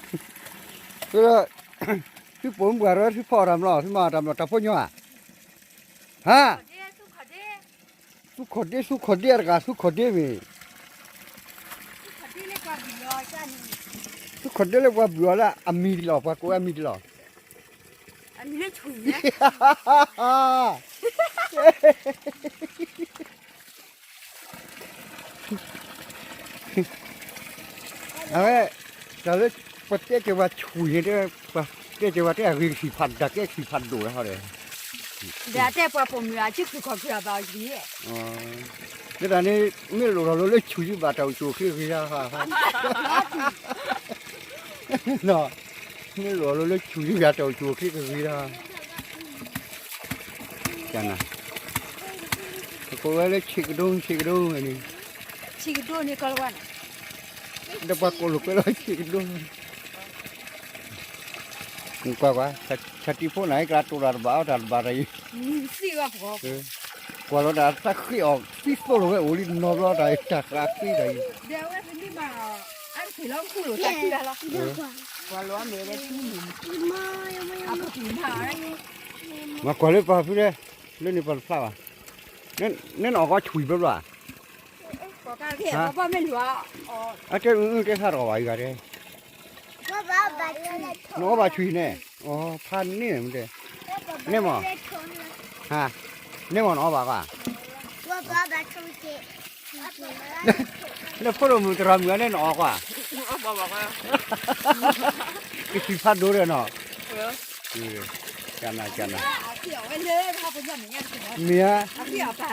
သု သုပိာ်မုၣ်ပှၤရၢ သုဖီၣ်အီၤတၢ်မလီၤ သုမၤအီၤတၢ်မလီၤ တၢ်ဖိညီဧါ, ဟါ, သူၣ်ခီၣ်ဒ့ သူၣ်ခီၣ်ဒ့တဂၤ သူၣ်ခီၣ်ဒ့မ့ၢ်, သူၣ်ခီၣ်ဒ့လၢပှၤဘုၣ်အီၤလၢအမံၤတလီၤ ပှၤကိးဝဲအမံၤတလီၤ, အဝဲ တၢ်လၢ ပှၤတဲက့ၤဝဲဆူၣ်န့ၣ် ပှၤတဲက့ၤဝဲတဲအဂ့ၤကသံၣ်ဖးဒိၣ် ကဲကသံၣ်ဖးဒိၣ်လီၤဟီဒီး, ဒီးတဲပှၤပိာ်မုၣ်အစုခုၣ်ခီၣ်ခုၣ်အဘၣ်အီၤယံၤ, မ့ၢ်တၢ်န့ၣ် မ့ၢ်လိၣ်ထီၣ်လိၤလၢဆူၣ်ယံၤဘၣ်တၢ်အိၣ်ဆူၣ်အိၣ်ချ့ဂ့ၤဒၣ်, မ့ၢ်လိၣ်ထီၣ်လိၤလၢဆူၣ်ယံၤဘၣ်တၢ်အိၣ်ဆူၣ်အိၣ်ချ့ကဂ့ၤဒၣ် ကနၤ, ပကိးဝဲလၢဆံးကဒိ ဆံးကဒိဝဲန့ၣ်, ဆံးကဒိန့ၣ်ကီလၢၤဝဲန့ၣ်, ဒီးပှၤကိးလိာ်ကွဲလီၤဆံးကဒိ, ကွၢ်ကွၢ်, ဆၣ်တံၢ်ဖိနၤ ကလၤတိၢ်တၢ်တဘၣ်အီၣ်တၢ်တဘၣ်တၢ်အံၤ, ကွၢ်လီၤတၢ်တၢ်ဃ့အီၤ သံသိၣ်လိာ်ဝဲအိၣ်လံနီဘျီတၢ်အံၤ တၢ်ဃးဃ့တၢ်အံၤ, မၤကွၢ်လၢပှၤဖုတဲ, လၢန့ၣ်ပှၤတဖျါဘၣ်, နဲနအီၣ်ကီဆူၣ်ဘျီဘျီဧါ, အတဲအုၣ်အုၣ်တဲဆါတဂီၢ်ဘၣ်အံၤဂၤတဲ, နအီၣ်ဘၣ်ဆူၣ်န့ၣ်, အဖးန့ၢ်မတဲ, န့ၣ်မး, ဟါ, န့ၣ်မးနအီၣ်ဘၣ်ကွၢ် နဖိဒိၣ်မုၣ်တရၢ်မုၣ်အန့ၣ်နအီၣ်ကွၢ်, ကသံၣ်ဖးဒိၣ်ဒီးနီၤ, ကနၤကနၤ, မ့ၢ်ဧါ,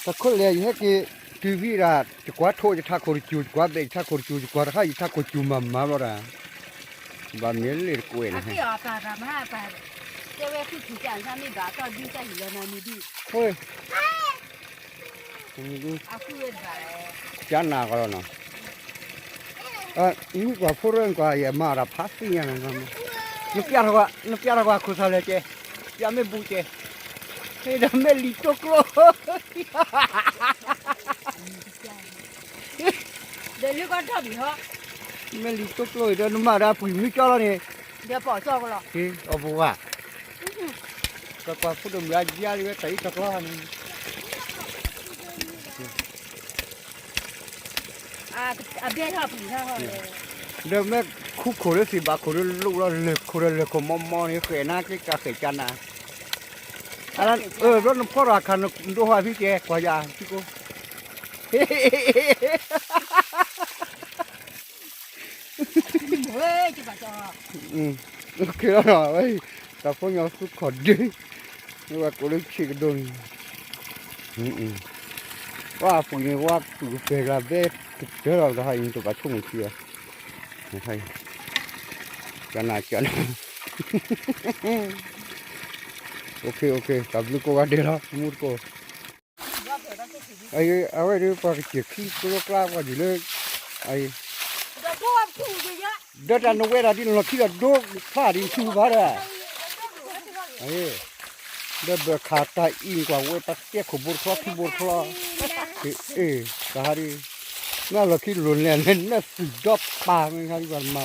တခိၣ်လဲၤယဟဲက့ၤ တုၤဖဲဒၣ် ယကွၢ်ထိၣ်ယထးခိၣ်တစူၤ ယကွၢ်ဘဲးယထးခိၣ်တစူၤ ယကွၢ်တခါယထးခိၣ်တစူၤ ယကွၢ်မၤမၤဘျီဒၣ်, ဘၣ်မ့ၢ်လ့ၣ်တကွဲးန့ၣ်, ကနၤကီလီၤနီၤ, နပျၢ်ထီၣ်ကွၢ်ခိၣ်သးလဲၣ်ကဲ, ပျၢ်မ့ၢ်ဘူးကဲ, ဒီးမ့ၢ်လံာ်တိကျိ ဒီးလၢကီၢ်ထီၣ်ဘံၣ်ဟီ, မ့ၢ်လံာ်တိကျိအံၤဒီးနမၤဒီးအပှံၤမုၢ်ကၠီလီၤန့ၣ်, ဒီးပိာ်ကၠီကလီၤ, အီၣ်ပဝါ, ကကွၢ်ဖိဒိၣ်မုၣ်အယါလံဝဲတၢ်အံၤတကျီန့ၣ်, အဘဲထီၣ်ပှံၤထီၣ်, ဒီးမ့ၢ်ခူခိၣ်လၢသ့ၣ်ဘၣ်ခိၣ်လၢလိၣ်လီၤ လၢၢ်ခိၣ်ဒီးလၢၢ်ခိၣ်မီမီန့ၣ် ဃဲးနၤက့ၤကဃဲးကနၤ, အဘျီနဖီထီၣ်အခါနဒိဟီၣ်ဖံကဲ ကွၢ်ယၤထံကိ ကဲလီၤနီၤ, တၢ်ဖိညီသူခိၣ်ဒ့, မ့ၢ်ဝဲကိးလၢဆံးကဒိန့ၣ်, ဝဲအပှံၤန့ၣ် ဝဲပုၢ်ကပှဲၤကျါဘဲကတၢၢ်လီၤ တဟါအံၤတဘၣ်ဆိကမိၣ်ထံဘၣ်, ကနၤကနၤ, တၢ်ဘျုးကိးဂၤဒဲးလီၤ မူတကိး အဝဲဒၣ်ပှၤကစၢၢ်ခံကျိကျါပှၤဒ်လၢ, ဒီးတၢ်နဝဲဒၣ်ဒ်နလီၢ်ခံဒီးဒိဖျါဒ်ဆူဘၣ်ဒီး, ဒီးဘၢၣ်ခၣ်တၢ်အံၤကွၢ်ဝဲတၢ်တဲခိၣ်ဘိတခီခံဘိတခီ, တဟါဒ်, မ့ၢ်လီၢ်ခံလိၤလဲၣ်လဲၣ် နသုးဒီပၢ်မ့ၢ်ခါဒ်ပှၤတမၤ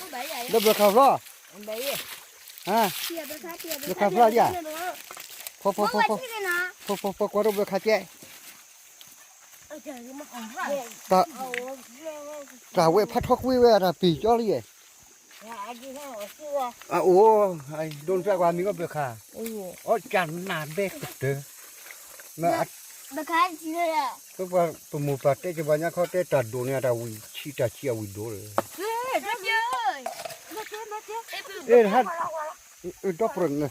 ဘၣ်, ဒီးဘၢၣ်ခၣ်ဖျီ, ဘၢၣ်ခၣ်ဖျီဒ်ဧါ, ဖီဖီဖီဖီ ကွၢ်ဒီးဘၢၣ်ခၣ်ကဲ, တၢ်ဝဲဖးထီကွ့ဝဲတၢ်ပ့ၤကၠီလံ, အအိၣ်, ဒိနပျၢ်ကွၢ်မံၤကီၢ်ဘၢၣ်ခၣ်, အီၣ်ကၢ်နၢ်ဘဲကတၢၢ်, မ့ၢ်, ပှၤပမိၢ်ပၢ်တဲက့ၤပှၤညါခီတဲတၢ်ဒိၣ်န့ၣ် အတၢ်ဝံၤဆံးတၢ်ဆံးအဝံၤဒိၣ်လၢ, ဒီပြၢန့ၣ်,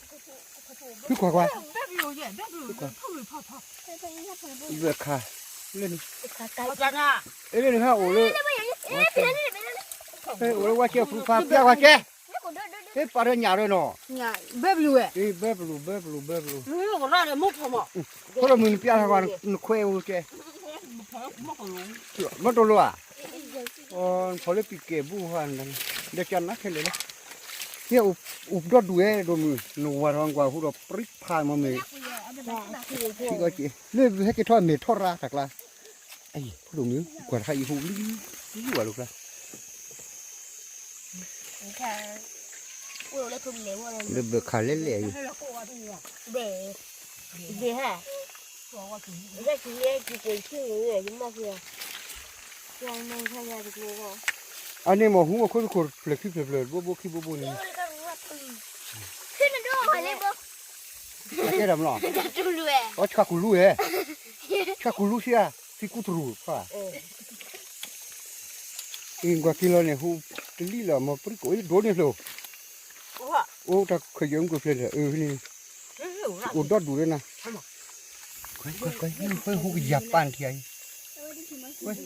သုကွၢ်ကွၢ်, ဘၢၣ်ခၣ်, လၢန့ၣ်, လၢန့ၣ်ဟဲအိၣ်လၢ, အိၣ်လၢဝဲကဲဖုဖးပျၢ်ဝဲကဲ, ဟဲပာ်ဒီးညၣ်ရၢနီၤ, ဘဲပလူၤဝဲ, ဘဲပလူၤ ဘဲပလူၤ ဘဲပလူၤ, ဖိဒိၣ်မုၣ်နပျၢ်ထီၣ်ကွၢ်နခွဲးအိၣ်ကဲ, မ့ၢ်တလိၣ်ဧါ, နဖီၣ်လၢပံၤကဲဘူးဟါ, ဒီးကနၣ်ခဲလၢာ်လီၤ, ဟဲအိၣ်ဒီဒူၣ်ဝဲဒိၣ်မုၣ် နဝၤထီၣ်ကွၢ်ဟူဒီးပြံဖးမ့ၢ်မ့ၢ်, ထံကီၢ်က့ၤ လၢဟဲက့ၤထီၣ်မဲာ်ထီၣ်ရၣ်တၢ်ကျါ, ဖိဒိၣ်မုၣ် ကွၢ်တခါအံၤဟူးလံ လံဝဲလိာ်ကျါ လၢဘၢၣ်ခါလဲၣ်လဲၣ်အံၤ အန့ၣ်မ့ၢ်ဟူးမ့ၢ်ခိၣ်သခိၣ် ဖျၢၣ်ခံဖျၢၣ်ဖျၢၣ် ဘိဘိခံဘိဘိန့ၣ် အကဲဒၣ်မလီၤ အဆှၣ်ကူၣ်လူၤဝဲ ဆှၣ်ကူၣ်လူၤဆံးဧါ သံကူတရူၢ်ဖး အံၤကွၢ်က့ၤလီၤန့ၣ် ဟူးတလံလီၤ မ့ၢ်ပရံကိးအံၤဒိၣ်န့ၣ်ဖျိ အိၣ်တၢ်ခယၢၢ်မုၢ်ကဖျၢၣ်န့ၣ် အၢန့ၣ် အိၣ်ဒီဒူၣ်လၢနၤ ကွၢ်ကွၢ်ကွၢ် ဟူးကယၤပၢ်နထံၣ်အံၤ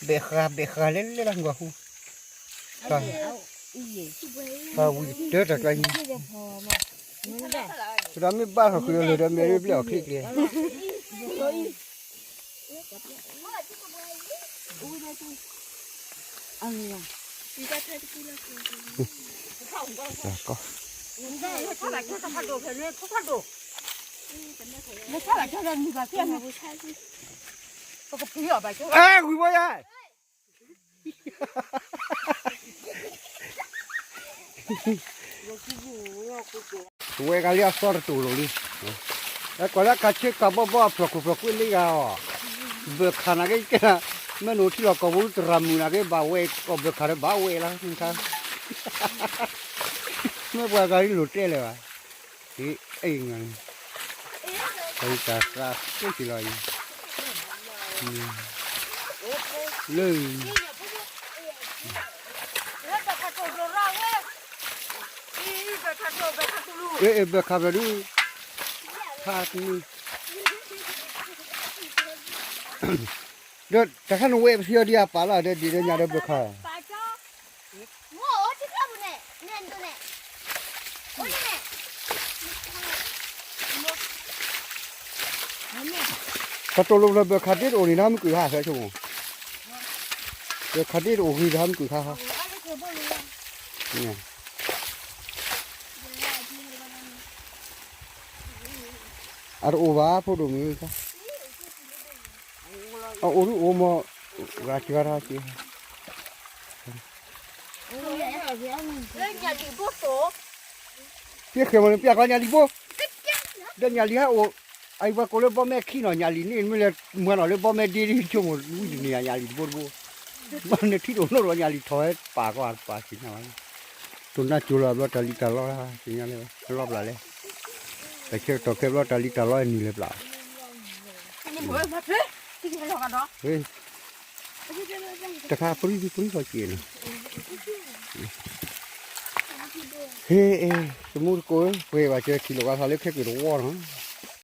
ဘဲၣ်ဃာ်ဘဲၣ်ဃာ်လဲၣ်လဲၣ်လၢကွၢ်ဟူး ပှၤဝံၤတၢ်တၢ်ကျါအံၤ သရၣ်မ့ၢ်ဘၣ်ထီၣ်ဃုာ်လၢလၢာ်ဒီး မဲာ်ရ့ဘျဲၣ်အီၤချ့ကျဲ ကီ အဲ ဝံၤဘၣ်ယါ ဝဲဂၤလံအသီတတိာ်လိာ်လံ အဲ ကွၢ်လၢကးဆ့ကးဘီဘီအဖျိၣ်ခိၣ်ဖျိၣ်ကွ့လံဂၤအီၤ ဘၢၣ်ခါနာ်က့ မ့ၢ်နအိၣ်ထံလီၢ်ကီၢ်ပူၤ သရၣ်မုၣ်နာ်က့ ဘၣ်ဝဲကီၢ်ဘၢၣ်ခါဒီးဘၣ်ဝဲလီၤ မ့ၢ်ပှၤဂၤလံလိာ်တဲလၢၤဘၣ် အ့ၣ် တၢ်သးကိးက့ၤလီၤအံၤ လၢ အ့ၣ် အ့ၣ် ဘၢၣ်ခါဖျၢၣ်ဒု ခါတမံၤ ဒီးတၢ်ခါနဝဲပစံးအီၤဒ်အပာ်လီၤ ဒီးဒ်ဒီးညါဒီးဘၢၣ်ခါ တၢ်တိာ်လိာ်ဖျၢၣ်ဘၢၣ်ခါဒ့တအိၣ်န့ၣ် နဟါမုၢ်ကွံာ်ခါ ဖဲဆိကမိၣ် ဘၢၣ်ခါဒ့တအိၣ်ဂ့ၤ နဟါမုၢ်ကွံာ်ခါ အတအိၣ်ဘၣ် ဖိဒိၣ်မုၣ် အအိၣ်ဒုအိၣ်မး ဂၤစှၤတၢ်စ့ က့ဃဲမးန့ၣ် ပျၢ်ကီညါလံၤဘိ ဒီးညါလံၤဟဲအိၣ် အအံၤပှၤကိးလၢဘီမဲခံနီၤ ညါလံၤန့ၣ် မ့ၢ်လဲၤမၤနီၤလၢဘီမဲဒ့ဒ်ဆိကမိၣ် ဝံတန့ၢ်ညါလံၤတဘိတဘိ ဘၣ်နထံၣ်တအိၣ်နီတဂီၤ ညါလံၤထီၣ်ဝဲပာ်ကွၢ်ပာ်စံးညါလီၤ တိၢ်နါကၠိၤလီၤဘျီတၢ်လံၤတၢ်လီလၢ လီၤပျၢ်လဲၣ် တၢ်ဆၢကတီၢ်ခဲဘျီတၢ်လံၤတၢ်လီနံၤလဲၤပျၢ် တခါပြံပြံကီၢ်က့ၤန့ၣ် ဟ့ၣ် သမူတကိး ပှဲၤဘၣ်စၢၤ ထံၣ်လိာ်ကသးလၢခဲက့ၤတဝီနီၤ